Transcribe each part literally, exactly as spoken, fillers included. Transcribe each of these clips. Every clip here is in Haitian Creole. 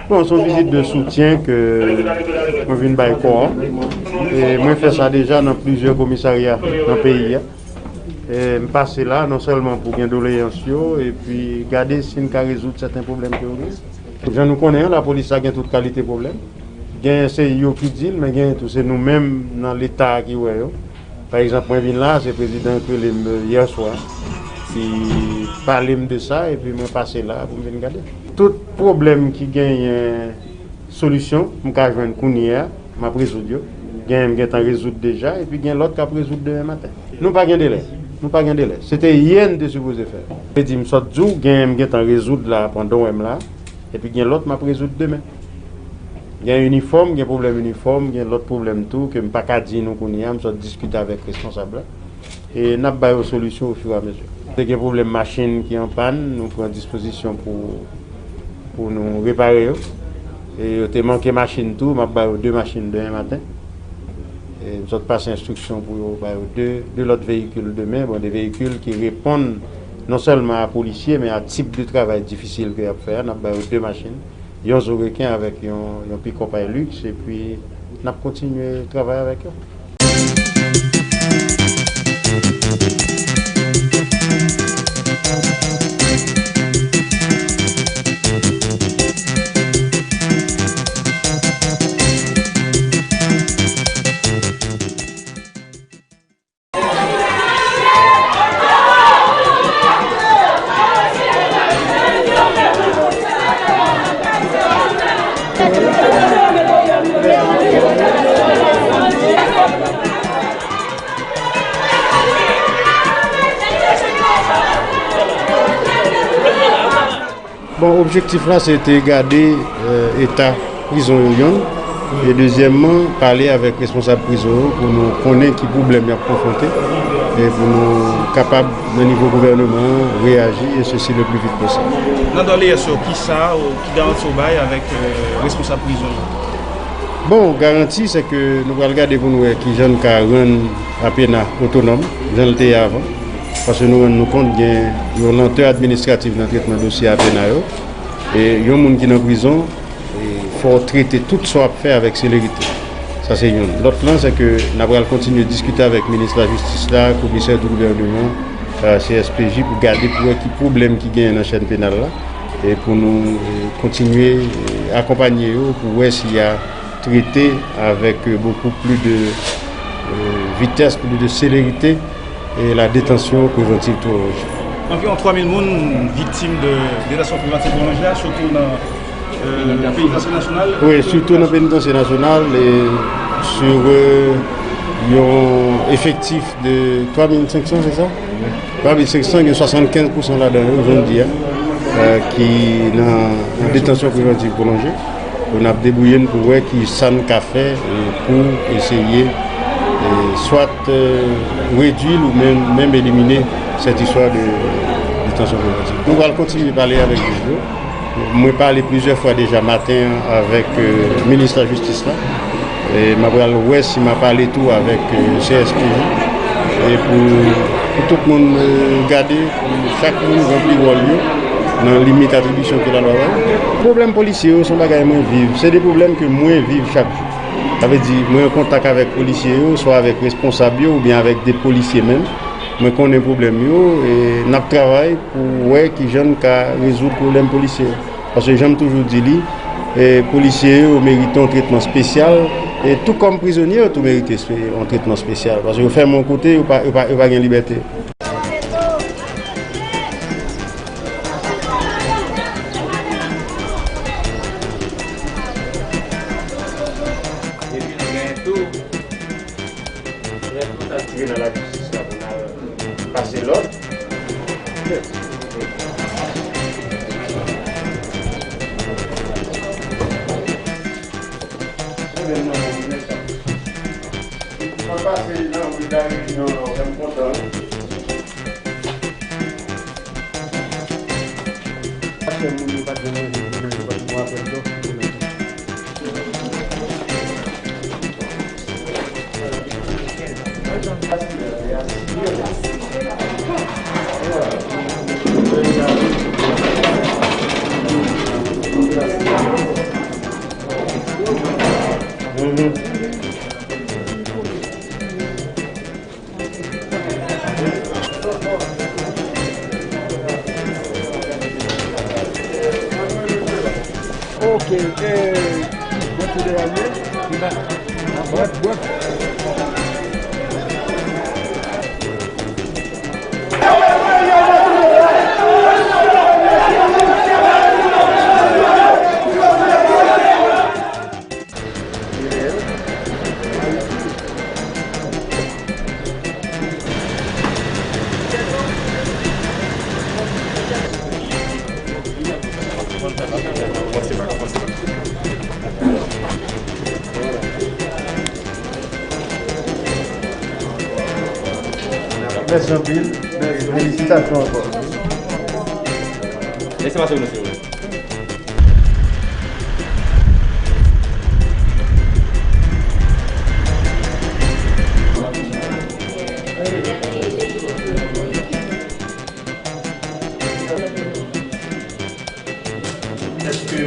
Bon, se yon vizit de soutyen ke mwen vin bay kò a. E mwen fè sa deja nan plizyè komisarya nan peyi a. E m pase la non sèlman pou gen doleyans yo, epi gade si n ka rezoud sèten pwoblèm ke yo gen. Jan nou konnen an, lapolis la gen tout kalite pwoblèm. Gen se yo ki di l, men gen tou se nou menm nan Leta a ki wè yo. Pa egzanp, mwen vin la, se prezidan ki rele m yè swa, ki pale m de sa, epi mwen pase la pou m vin gade. Tout pwoblèm ki genyen solisyon m ka jwenn kounye a, m ap rezoud yo. Genyen m gentan rezoud deja, epi gen lòt k ap rezoud demen maten. Nou pa gen delè. Nou pa gen delè. Se te yè n te sipoze fè. Vle di, m sot di w, genyen m gentan rezoud la pandan w wè m la, epi gen lòt m ap rezoud demen. Gen inifòm, gen pwoblèm inifòm, gen lòt pwoblèm tou ke m pa ka di nou kounye a, m sot diskite avèk responsab la. E n ap ba yo solisyon ofiramezu. Te gen pwoblèm machin ki an pàn, nou pran dispozisyon pou, pou nou repare yo. E yo te manke machin tou, m ap ba yo de machin demen maten. E m sot pase enstriksyon pou yo ba yo de, de lòt veyikil demen, bon, de veyikil ki reponn non sèlman a polisye, men a tip de travay difisil ke y ap fè a, n ap ba yo de machin. Yon zo reken avèk yon, yon pikòp Hilux, epi n ap kontinye travay avèk yo. Bon, objektif la se te gade, eh, eta prizon yo, yonn, e dezyèmman, pale avèk responsab prizon yo pou nou konnen ki pwoblèm y ap konfwonte, e pou nou kapab, nan nivo gouvèneman an, reyaji, e sesi le pli vit posib. Nan doleyans yo, ki sa, ki garanti w bay avèk, eh, responsab prizon yo? Bon, garanti, se ke nou pral gade pou nou wè ki jan n ka rann APENA otonòm, jan l te ye avan. Paske nou rann nou kont gen yon lantè administrativ nan tretman dosye APENA yo. E yon moun ki nan prizon, e fò w trete tout sa w ap fè avèk selerite. Sa se youn. Lòt lan, se ke n ap pral kontinye diskite avèk minis lajistis la, komisè di gouvèneman, eh, C S P J, pou gade pou wè ki pwoblèm ki genyen nan chèn penal la, e pou nou, eh, kontinye, eh, akonpanye yo pou wè si y a trete avec, euh, beaucoup plus de, euh, vitesse, plus de célérité, et la détention préventive prolongée. Anviwon twa mil moun viktim de detansion prevantiv pwolonje a, sitou nan, euh, penitansye nasyonal. Wi, sitou nan penitansye nasyonal, e sur, euh, yon efektif de twa mil senk san, se sa? Twa mil senk san, gen swasannkenz pousan ladan yo, jodi a, euh, ki nan, nan detansion prevantiv pwolonje. N ap debouye n pou wè ki sa n ka fè, e, pou eseye, e, swat, e, redui l ou menm, menm elimine sèt istwa de, de detansion prevantiv. Nou pral kontinye pale avèk jij yo. Mwen pale plizyè fwa deja maten an avèk, e, minis lajistis la. E m ap pral wè si m ap pale tou avèk, e, C S P J. E pou, pou tout moun, e, gade, pou chak moun ranpli wòl yo nan limit atribisyon ke lalwa ba yo. Pwoblèm polisye yo se yon bagay mwen viv. Se de pwoblèm ke mwen viv chak jou. Sa vle di, mwen an kontak avèk polisye yo, swa avèk responsab yo, oubyen avèk de polisye menm. Mwen konnen pwoblèm yo, e n ap travay pou wè ki jan n ka rezoud pwoblèm polisye yo. Paske jan m toujou di li, e, polisye yo merite yon tretman espesyal, e tou kòm prizonye yo tou merite espe-, yon tretman espesyal. Paske yo fèmen yon kote, yo pa, yo pa, yo pa gen libète. Epi nou genyen tou, lè nou t al tire nan lajistis la pou n al pase lòd. Ke, eh, bwèt federal ye. Bwèt, bwèt. Mèsi anpil. Felisitasyon ankò. Lèse pase pou nou, silvouplè. Èske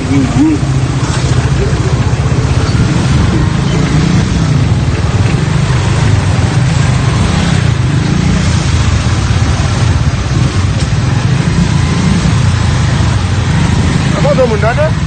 Vini. Apa do moun tande?